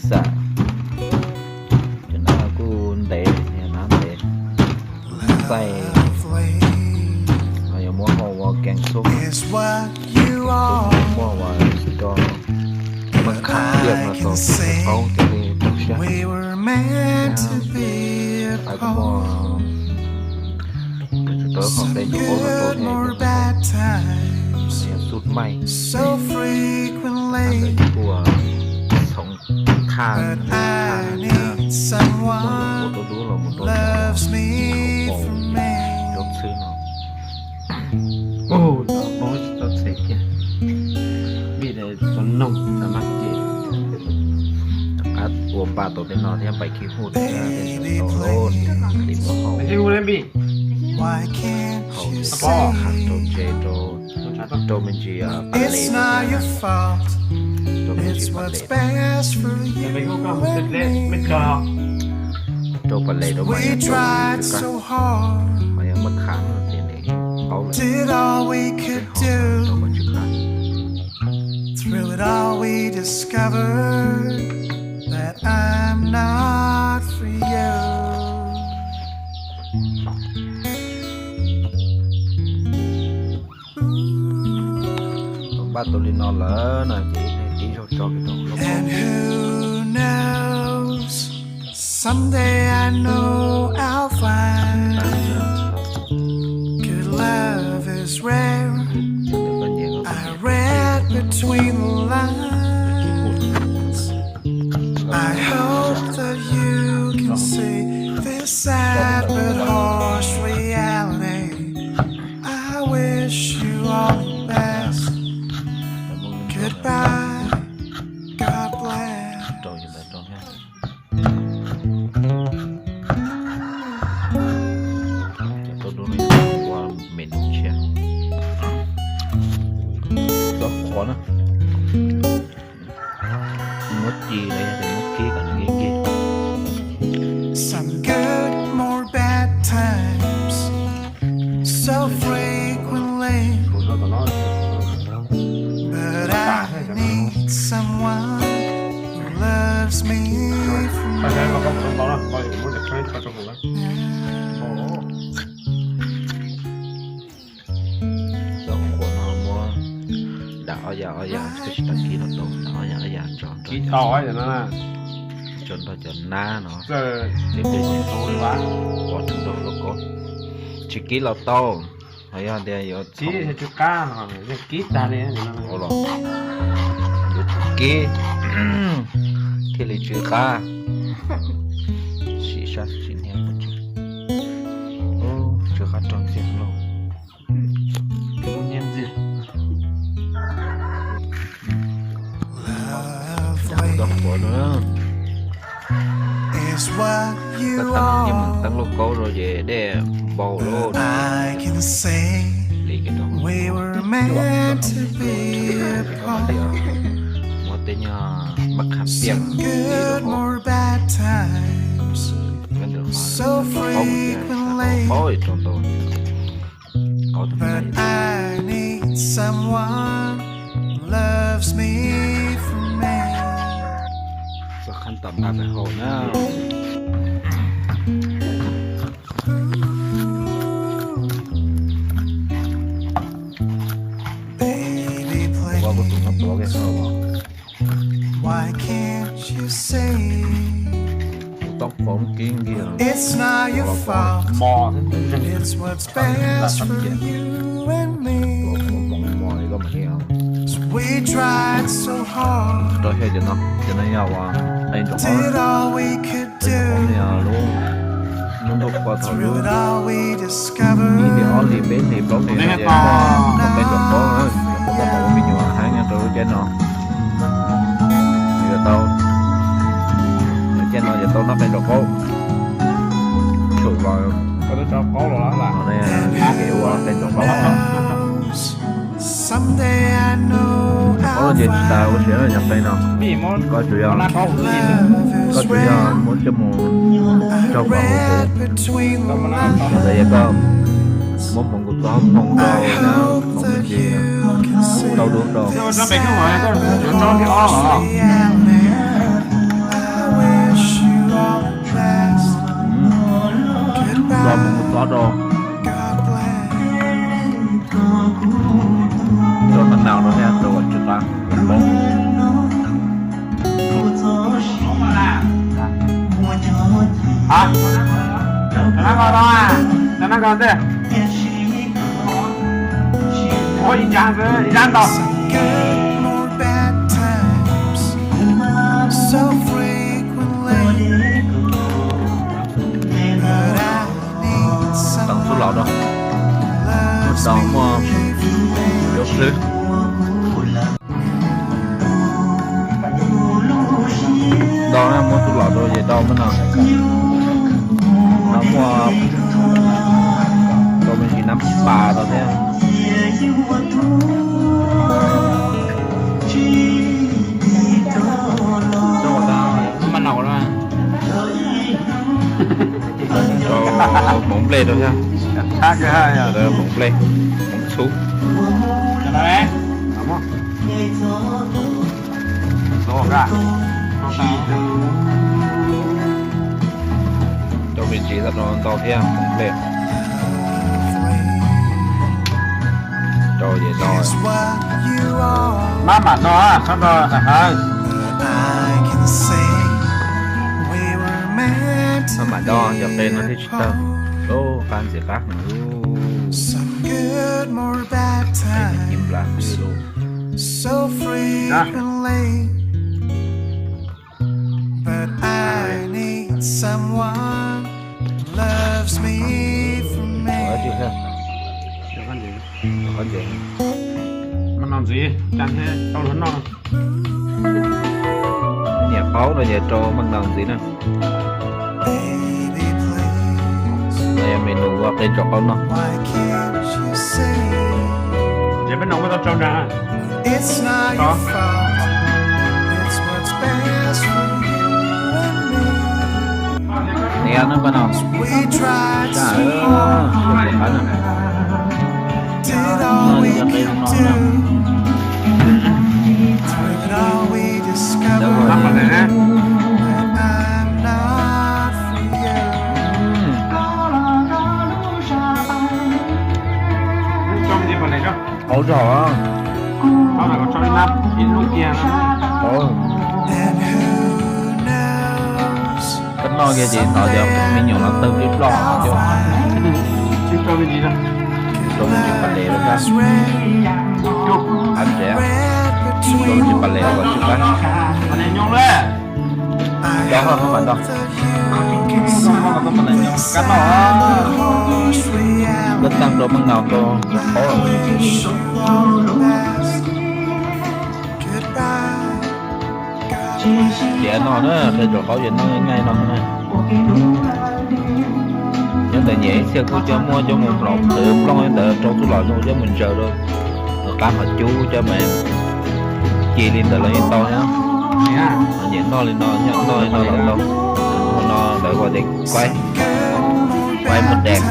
Xam, cov no kuj ntev, ntev, txaij, no yuav muab hau ua keeg xub, muab ua rau maj kham tiaj no rau qaub thiaj li tau siab. Kuv muaj tus tau qhov peb nyuam qaub no rau thiab, yog xub maij, kuj txhoov thaj, thaj, muaj lub qub dub dub los mus rau cov hauv paus, cov txhwb no. Ub, tau paub tsis tau txhev kiag, vim tau noog tau maj ces rov qab ua npaj tau tej no thiab npaim khib huj thiab tej zaum tau lawm, li muab hau, hau, rau tsev, rau, rau me ntsis pam lev, rau me ntsis pam lev, rau pam lev rau mas yog rau, mas yog maj kham no ces nws qaub lawm, rau mas tsis qab. Tau npaj tau li no lawm no ces ib zaug tso kiag rau hauv lub Rau ntawd rau thiab. Cov tauj dub no ua me num tshiab. Txhob qhuav na. Muab ci los yog tias muab kib kom nws nkig nkig. Txhob qhuav no muab dam ob yam ob yam, koj tsis tau kib los tau, dam ob yam ob yam tso, kib tau tso nrog cov nab no, pov rau nraum lauj kaub. Tsis kib los tau, ho yog tias yuav kib tag li los yuav tsum kib thiaj li tsw qab. Sim sab sim niag, tsw qab rog ntxiag lauj. Tau qhuav no, tab tab yeej meem teeb lauj kaub rau ces dej npau lauj. Li muab tej nyuag maj kham tiaj, qaub, qaub rau ntau. Qaub tus no, txog qhab tom nqa pem hauv na. Ua kuv tus no tuav ke hauv. Kuv tau qhuav kib nkig mos, mos li koj mas li. Rau thiab cov no, cov no yog ua qe nraum qaub, qe nraum qaub yog lub, lub ntuj qhua thaum lub ib hlis ob hlis peb hlis plaub hlis no ces muaj qe nraum qaub na, muaj qe nraum qaub, me nyuam heev nyob rau lub caij no. Yuav tau, lub caij no yuav tau noj qe nraum qaub. Tshum los, no ne, kev ua qe nraum qaub. Ob lub ces tsis tas ua siav yog qe no, koj tsuas yog, koj tsuas yog muab coj mus rau kom huv huv, ntawd yog koj muab hmoov kuv txob hmoov rau na, hmoov me ntsis tau dub rau. Hov, cov no nkaus no, cov no nkaus ntej. Ua ib ntsab xwb, ib ntsab ntau. Teev txuj lom rau, do muaj cov hlwb. Do na, muab txuj lom rau ces do muab no. No muaj rau me ntsis nab pas rau thiab. Rau hmoov nplej rau thiab. Hmoov nplej, hmoov txhub. Rau me ntsis tau rau ntau thiab hmoov nplej. Rau ces no. Mab mam no, txhob do hawv. Mab mam do cov qe no thiaj tsis tawg. Qab ntxim qab heev. Qe no ci nplas xwb lauj. Qhov ntses, qhov ntses. Mas no ntxiv, cas thiaj tau luag noj. Niam qaub no ces rau meej no ntxiv na. No yog menu ua qe tso qaub no. Ces peb no muab tau tsau nra na. Niam no pab no. Saj, saj qab no. No yog qe no na. Ntawd ua qaub zog. Koj noj kiag ces hnov cov me nyuam no tawg plij ploj cov. Rau me ntsis pas les rau thiab. Qab ntses, rau me ntsis pas les los tsis qab. Cov ho maj mam noj. Kab noj. Koj tag rau meej no rau qaub. Tiav no na, qe tso qaub ces noj nqaij no na. Nyob ntawm nyem ib txhia kuj coj muab coj mus hloov qhwv plooj li ntawd rau txuj lom zoo coj mus ntsaws rau qab qhov cub coj mas ci li ntawd los yeej tau thiab. Nyem noj li no, noj li no los tau. Hnub no lawv ua tes qaib, qaib muaj dees.